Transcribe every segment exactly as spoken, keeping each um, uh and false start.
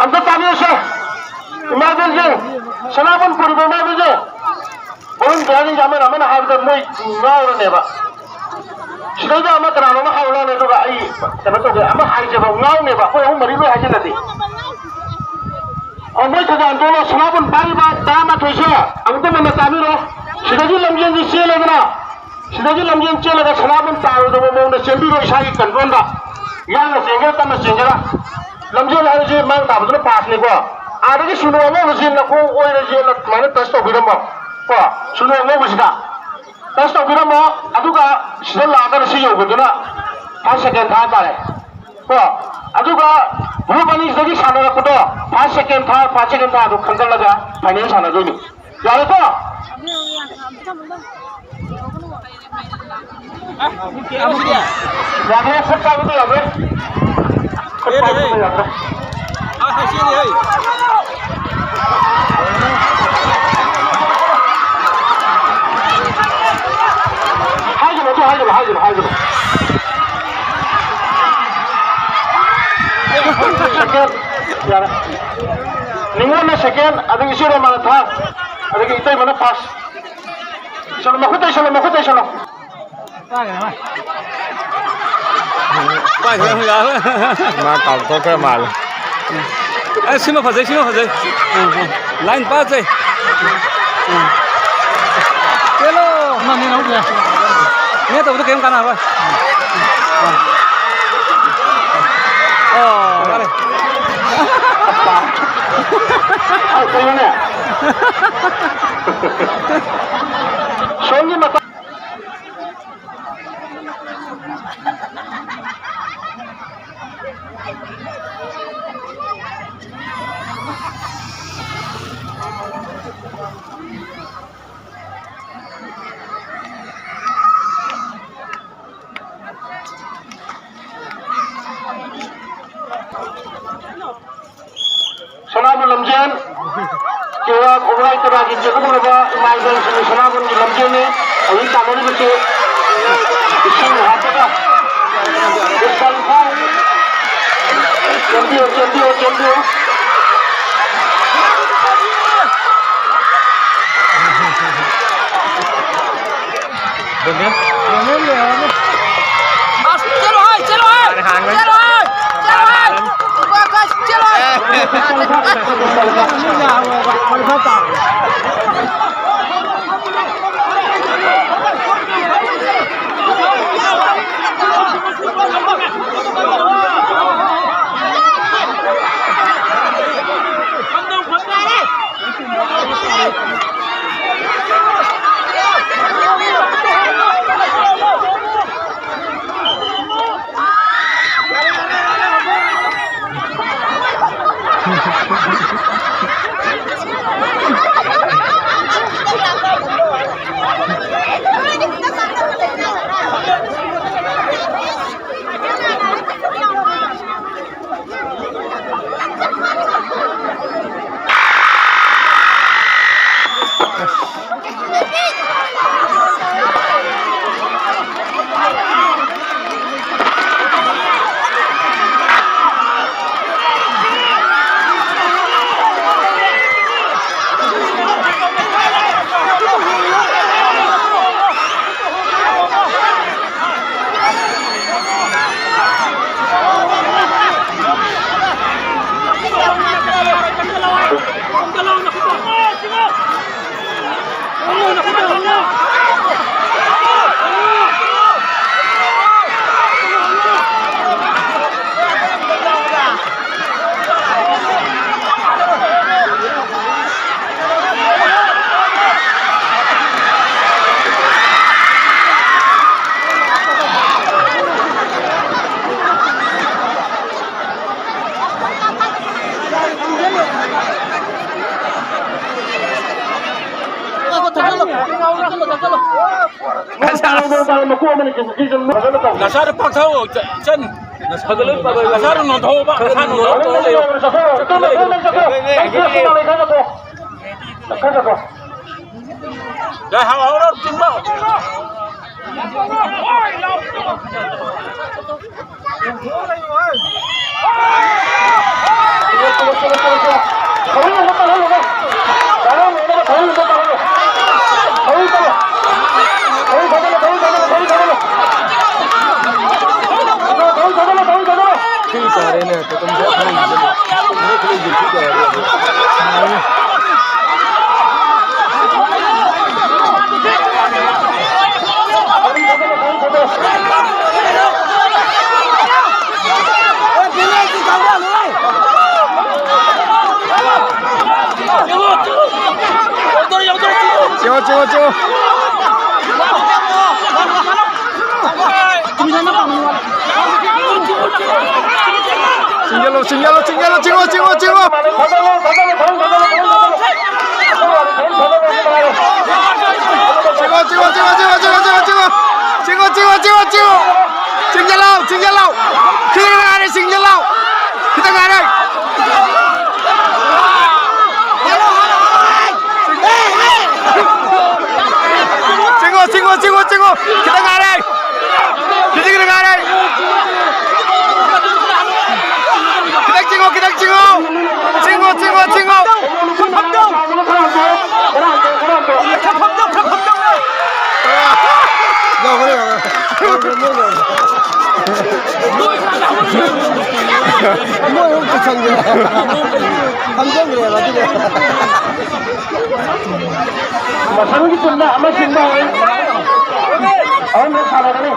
ꯑꯝꯇ ꯇꯥꯕꯤꯌꯨꯁꯦ, ꯏꯃꯥ ꯏꯕꯦꯟꯁꯤꯡ, ꯁꯅꯥꯕꯨꯟ ꯄꯨꯔꯤꯕ ꯏꯃꯥ ꯏꯕꯦꯟꯁꯤꯡ, ꯕꯣꯔꯨꯟ ꯀꯌꯥꯒꯤ ꯌꯥꯝꯃꯟ ꯑꯃꯅ ꯍꯥꯏꯕꯗ ꯃꯣꯏ ꯉꯥꯎꯔꯅꯦꯕ꯫ ꯁꯤꯗꯩꯗ ꯑꯃ ꯀꯅꯥꯅꯣꯝ ꯍꯥꯏꯔꯨꯔꯅꯦ, ꯑꯗꯨꯒ ꯑꯩ ꯀꯩꯅꯣ ꯇꯧꯒꯦ, ꯑꯃ ꯍꯥꯏꯁꯦꯕ ꯉꯥꯎꯅꯦꯕ, ꯑꯩꯈꯣꯏ ꯑꯍꯨꯝ ꯃꯔꯤ ꯂꯣꯏ ꯍꯥꯏꯖꯤꯜꯂꯗꯤ꯫ ꯑꯣ, ꯃꯣꯏ ꯊꯧꯕꯥꯜꯗꯣ ꯁꯅꯥꯕꯨꯟ ꯄꯥꯏꯔꯤꯕ ꯇꯔꯥꯃꯥꯊꯣꯏꯁꯦ ꯑꯃꯨꯛꯇ ꯃꯨꯟꯅ ꯇꯥꯕꯤꯔꯣ꯫ ꯁꯤꯗꯒꯤ ꯂꯝꯖꯦꯟꯁꯤ ꯆꯦꯜꯂꯦꯗꯅ, ꯁꯤꯗꯒꯤ ꯂꯝꯖꯦꯟ ꯆꯦꯜꯂꯒ ꯁꯅꯥꯕꯨꯟ ꯇꯥꯔꯣꯏꯗꯕ ꯃꯑꯣꯡꯗ ꯆꯦꯟꯕꯤꯔꯣ, ꯏꯁꯥꯒꯤ ꯀꯟꯇ꯭ꯔꯣꯜꯗ꯫ ꯌꯥꯡꯅ ꯆꯦꯟꯒꯦꯔꯥ, ꯇꯞꯅ ꯆꯦꯟꯒꯦꯔꯥ, ꯂꯝꯖꯦꯜ ꯍꯥꯏꯕꯁꯤ ꯃꯥꯡ ꯇꯥꯕꯗꯨꯅ ꯄꯥꯁꯅꯤꯀꯣ꯫ ꯑꯥꯗꯒꯤ ꯁꯨꯅꯨ ꯑꯉꯧꯕꯁꯤ ꯅꯈꯣꯡ ꯑꯣꯏꯔ ꯌꯦꯠꯂ ꯑꯗꯨꯃꯥꯏꯅ ꯇꯁ ꯇꯧꯕꯤꯔꯝꯃꯣ ꯀꯣ, ꯁꯨꯅꯨ ꯑꯉꯧꯕꯁꯤꯗ꯫ ꯇꯁ ꯇꯧꯕꯤꯔꯝꯃꯣ, ꯑꯗꯨꯒ ꯁꯤꯗ ꯂꯥꯛꯑꯒꯅ ꯁꯤ ꯌꯧꯕꯗꯨꯅ ꯐꯥꯔꯁ ꯁꯦꯀꯦꯟ ꯊꯥ ꯇꯥꯔꯦ ꯀꯣ꯫ ꯑꯗꯨꯒ ꯒ꯭ꯔꯨꯞ ꯑꯅꯤꯁꯤꯗꯒꯤ ꯁꯥꯟꯅꯔꯛꯄꯗꯣ ꯐꯥꯔꯁ ꯁꯦꯀꯦꯟ ꯊꯥ, ꯐꯥꯔꯁ ꯁꯦꯀꯦꯟ ꯊꯥꯗꯣ ꯈꯟꯒꯠꯂꯒ ꯐꯥꯏꯅꯦꯜ ꯁꯥꯟꯅꯗꯣꯏꯅꯤ꯫ ꯌꯥꯔꯦꯀꯣ? ꯌꯥꯗ꯭ꯔꯦ, ꯈꯨꯠ ꯄꯥꯏꯕꯗꯣ ꯌꯥꯗ꯭ꯔꯦ꯫ ꯈꯨꯠ ꯄꯥꯏꯕꯗꯣ ꯌꯥꯗ꯭ꯔꯦ꯫ ꯍꯥꯏꯒꯅꯨ, ꯑꯗꯨ ꯍꯥꯏꯒꯅꯨ, ꯍꯥꯏꯒꯅꯨ, ꯍꯥꯏꯒꯅꯨ꯫ ꯁꯦꯀꯦꯟ, ꯌꯥꯔꯦ꯫ ꯅꯤꯉꯣꯜꯅ ꯁꯦꯀꯦꯟ, ꯑꯗꯒꯤ ꯏꯆꯦ ꯔꯣꯃꯥꯅ ꯊꯥꯔꯠ, ꯑꯗꯒꯤ ꯏꯇꯩꯃꯅ ꯐꯥꯔꯁ꯫ ꯏꯁꯜꯂꯣ, ꯃꯈꯨꯠꯇ ꯏꯁꯜꯂꯣ, ꯃꯈꯨꯠꯇ ꯏꯁꯜꯂꯣ꯫ ꯄꯥꯏꯈ꯭ꯔꯦ, ꯌꯥꯔꯦ꯫ ꯃꯥ ꯀꯥꯎꯊꯣꯛꯈ꯭ꯔ ꯃꯥꯜꯂꯦ꯫ ꯑꯦ, ꯁꯤꯃ ꯐꯖꯩ, ꯁꯤꯃ ꯐꯖꯩ꯫ ꯂꯥꯏꯟ ꯄꯥꯁ ꯆꯩ꯫ ꯆꯦꯜꯂꯣ꯫ ꯅꯪ ꯅꯦꯠ ꯍꯧꯗ꯭ꯔꯦ꯫ ꯅꯦꯠ ꯇꯧꯕꯗ ꯀꯔꯤꯝ ꯀꯥꯟꯅꯔꯣꯏ꯫ ꯑꯣ, ꯃꯥꯅꯦ꯫ ꯑ, ꯀꯩꯅꯣꯅꯦ? ꯁꯣꯝꯒꯤ ꯃꯇꯥ- ꯁꯅꯥꯕꯨꯟ ꯂꯝꯖꯦꯟ, ꯀꯦꯋꯥ ꯈꯣꯡꯂꯥꯏ ꯇꯔꯥꯒꯤ ꯆꯦꯟꯒꯗꯧꯔꯕ ꯏꯃꯥ ꯏꯕꯦꯜꯁꯤꯡꯒꯤ ꯁꯅꯥꯕꯨꯟꯒꯤ ꯂꯝꯖꯦꯜꯅꯤ꯫ ꯍꯧꯖꯤꯛ ꯇꯥꯟꯅꯔꯤꯕꯁꯤ ꯏꯁꯤꯡ ꯍꯥꯞꯄꯒ ꯏꯁꯤꯡ ꯐꯥꯎ ꯆꯦꯟꯕꯤꯌꯨ, ꯆꯦꯟꯕꯤꯌꯨ, ꯆꯦꯟꯕꯤꯌꯨ꯫ ꯑꯁ, ꯆꯦꯜꯂꯣ ꯍꯥꯏ, ꯆꯦꯜꯂꯣ ꯍꯥꯏ, ꯆꯦꯜꯂꯣ ꯍꯥꯏ, ꯆꯦꯜꯂꯣ ꯍꯥꯏ꯫ ꯆꯦꯜꯂꯣ ꯍꯥꯏ꯫ ꯅꯁꯥꯗ ꯄꯥꯛꯊꯧ, ꯏꯆꯟ꯫ ꯅꯁꯥꯗ ꯅꯣꯟꯊꯧꯕ, ꯅꯁꯥ ꯅꯣꯟꯊꯧ꯫ ꯌꯥꯏ, ꯍꯥꯎ, ꯍꯥꯎ, ꯍꯥꯎ, ꯆꯤꯡꯕ꯫ ꯆꯤꯡꯉꯣ, ꯆꯤꯡꯉꯣ, ꯆꯤꯡꯉꯣ꯫ ꯆꯤꯡꯁꯤꯜꯂꯣ, ꯆꯤꯡꯁꯤꯜꯂꯣ, ꯆꯤꯡꯁꯤꯜꯂꯣ, ꯆꯤꯡꯉꯣ, ꯆꯤꯡꯉꯣ, ꯆꯤꯡꯉꯣ꯫ ꯆꯤꯡꯉꯣ, ꯆꯤꯡꯉꯣ, ꯆꯤꯡꯉꯣ, ꯆꯤꯡꯉꯣ꯫ ꯆꯤꯡꯉꯣ, ꯆꯤꯡꯉꯣ, ꯆꯤꯡꯉꯣ, ꯆꯤꯡꯉꯣ꯫ ꯆꯤꯡꯉꯣ, ꯆꯤꯡꯉꯣ, ꯆꯤꯡꯉꯣ, ꯆꯤꯡꯉꯣ꯫ ꯆꯤꯡꯁꯤꯜꯂꯣ, ꯆꯤꯡꯁꯤꯜꯂꯣ꯫ ꯈꯤꯇꯪ ꯉꯥꯏꯔꯦ, ꯆꯤꯡꯁꯤꯜꯂꯣ꯫ ꯈꯤꯇꯪ ꯉꯥꯏꯔꯦ꯫ ꯆꯤꯡꯉꯣ, ꯆꯤꯡꯉꯣ, ꯆꯤꯡꯉꯣ, ꯆꯤꯡꯉꯣ꯫ ꯈꯤꯇꯪ ꯉꯥꯏꯔꯦ꯫ ꯈꯤꯇꯪ, ꯈꯤꯇꯪ ꯉꯥꯏꯔꯦ꯫ ꯈꯤꯇꯪ ꯆꯤꯡꯉꯣ, ꯈꯤꯇꯪ ꯆꯤꯡꯉꯣ꯫ ꯆꯤꯡꯉꯣ, ꯆꯤꯡꯉꯣ, ꯆꯤꯡꯉꯣ꯫ ꯌꯧꯈ꯭ꯔꯦ, ꯌꯧꯈ꯭ꯔꯦ꯫ ꯌꯧꯈ꯭ꯔꯦ, ꯃꯣꯏ ꯌꯧꯈ꯭ꯔꯦ꯫ ꯃꯣꯏ ꯑꯍꯨꯝ ꯄꯨꯁꯟꯈ꯭ꯔꯦ꯫ ꯐꯝꯖꯟꯈ꯭ꯔꯦꯕ ꯑꯗꯨꯒ꯫ ꯃꯊꯪꯒꯤ ꯇꯨꯟꯗ ꯑꯃ ꯆꯤꯡꯕ ꯍꯧꯔꯦ꯫ ꯑꯍꯨꯝꯂꯛ ꯁꯥꯟꯅꯒꯅꯤ꯫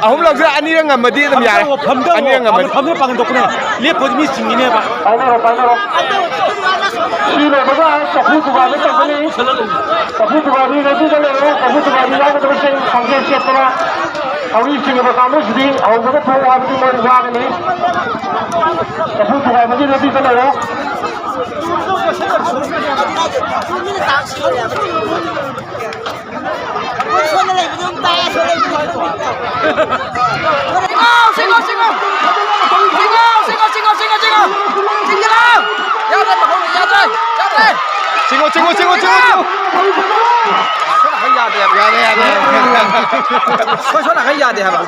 ꯑꯍꯨꯝꯂꯛꯁꯤꯗ ꯑꯅꯤꯔꯛ ꯉꯝꯃꯗꯤ ꯑꯗꯨꯝ ꯌꯥꯔꯦ꯫ ꯐꯝꯗꯧ, ꯐꯝꯗꯧ, ꯑꯅꯤꯔꯛ ꯉꯝꯃꯗꯤ꯫ ꯐꯝꯗꯧ ꯄꯥꯡꯒꯟ ꯊꯣꯛꯄꯅꯦ꯫ ꯂꯦꯞꯄꯗꯤ ꯃꯤ ꯆꯤꯡꯈꯤꯅꯦꯕ꯫ ꯄꯥꯏꯅꯔꯣ, ꯄꯥꯏꯅꯔꯣ꯫ ꯁꯤ ꯂꯣꯏꯕꯒ ꯆꯐꯨ ꯊꯨꯒꯥꯏꯕ ꯇꯧꯒꯅꯤ꯫ ꯆꯐꯨ ꯊꯨꯒꯥꯏꯕꯤ ꯔꯦꯗꯤꯗ ꯂꯩꯔꯣ꯫ ꯆꯐꯨ ꯊꯨꯒꯥꯏꯕꯤ ꯌꯥꯎꯒꯗꯕꯁꯤꯡ ꯈꯪꯖꯦꯟ ꯁꯦꯠꯇꯅ ꯊꯧꯔꯤ ꯆꯤꯡꯉꯤꯕ ꯀꯥꯡꯕꯨꯁꯤꯗꯤ ꯍꯧꯕꯗ ꯊꯣꯛꯑꯣ ꯍꯥꯏꯕꯗꯤ ꯃꯣꯏ ꯋꯥꯒꯅꯤ꯫ ꯆꯐꯨ ꯊꯨꯒꯥꯏꯕꯒꯤ ꯔꯦꯗꯤꯗ ꯂꯩꯔꯣ꯫ ꯁꯣꯝꯗ ꯂꯩꯕꯗꯣ ꯑꯗꯨꯝ ꯇꯥꯛꯑꯦ, ꯁꯣꯝꯗ ꯂꯩꯕꯗꯣ꯫ ꯆꯤꯡꯉꯣ, ꯆꯤꯡꯉꯣ, ꯆꯤꯡꯉꯣ꯫ ꯆꯤꯡꯉꯣ, ꯆꯤꯡꯉꯣ, ꯆꯤꯡꯉꯣ, ꯆꯤꯡꯉꯣ, ꯆꯤꯡꯉꯣ꯫ ꯆꯤꯡꯖꯤꯜꯂꯣ꯫ ꯌꯥꯗ꯭ꯔꯦ, ꯃꯈꯣꯡ ꯌꯥꯗ꯭ꯔꯦ, ꯌꯥꯗ꯭ꯔꯦ꯫ ꯆꯤꯡꯉꯣ, ꯆꯤꯡꯉꯣ, ꯆꯤꯡꯉꯣ, ꯆꯤꯡꯉꯣ, ꯆꯤꯡꯉꯣ꯫ ꯁꯣꯝ ꯅꯥꯀꯟ ꯌꯥꯗꯦ ꯍꯥꯏꯕ꯫ ꯌꯥꯔꯦ, ꯌꯥꯔꯦ, ꯌꯥꯔꯦ꯫ ꯁꯣꯝ, ꯁꯣꯝ ꯅꯥꯀꯟ ꯌꯥꯗꯦ ꯍꯥꯏꯕ꯫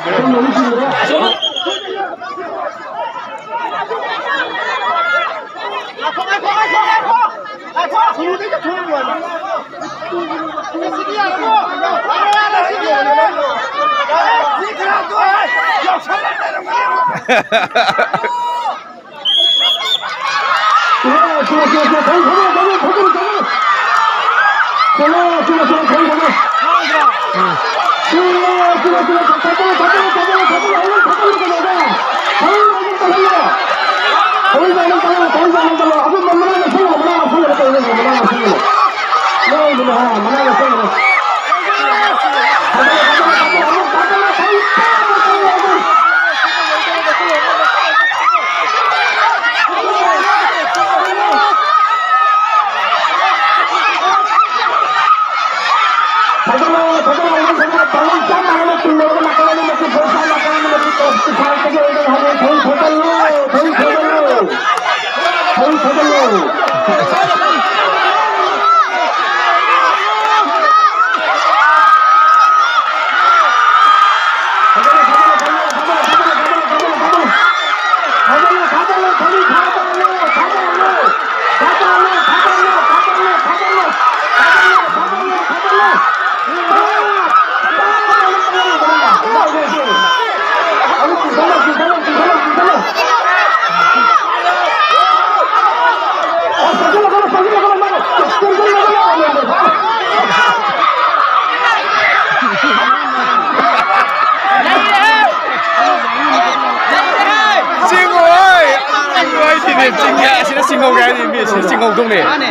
ꯆꯤꯡꯉꯦ, ꯑꯁꯤꯗ ꯆꯤꯡꯍꯧꯒꯦ ꯍꯥꯏꯗꯤ ꯃꯤ ꯑꯁꯤꯗ ꯆꯤꯡꯍꯧꯗꯧꯅꯦ꯫ ꯃꯥꯅꯦ꯫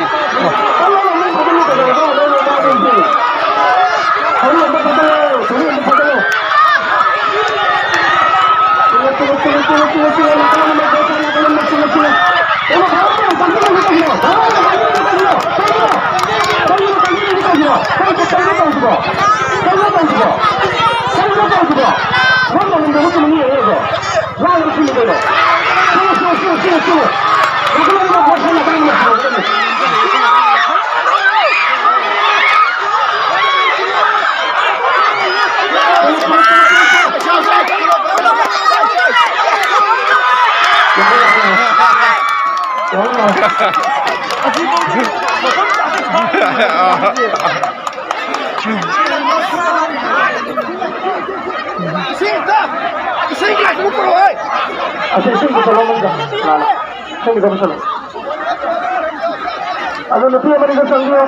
ꯏꯁꯤꯡ ꯑꯝꯇ, ꯏꯁꯤꯡ ꯒꯤꯂꯥꯁ ꯑꯃ ꯄꯨꯔꯛꯑꯣ꯫ ꯑꯁꯤ ꯏꯁꯤꯡ ꯄꯨꯊꯣꯛꯑꯣ ꯃꯅꯨꯡꯗ꯫ ꯂꯥꯛꯑꯣ꯫ ꯏꯁꯤꯡ ꯈꯤꯇ ꯄꯨꯁꯜꯂꯣ꯫ ꯑꯗꯣ ꯅꯨꯄꯤ ꯑꯃꯅꯤꯗ ꯆꯪꯕꯤꯌꯣ꯫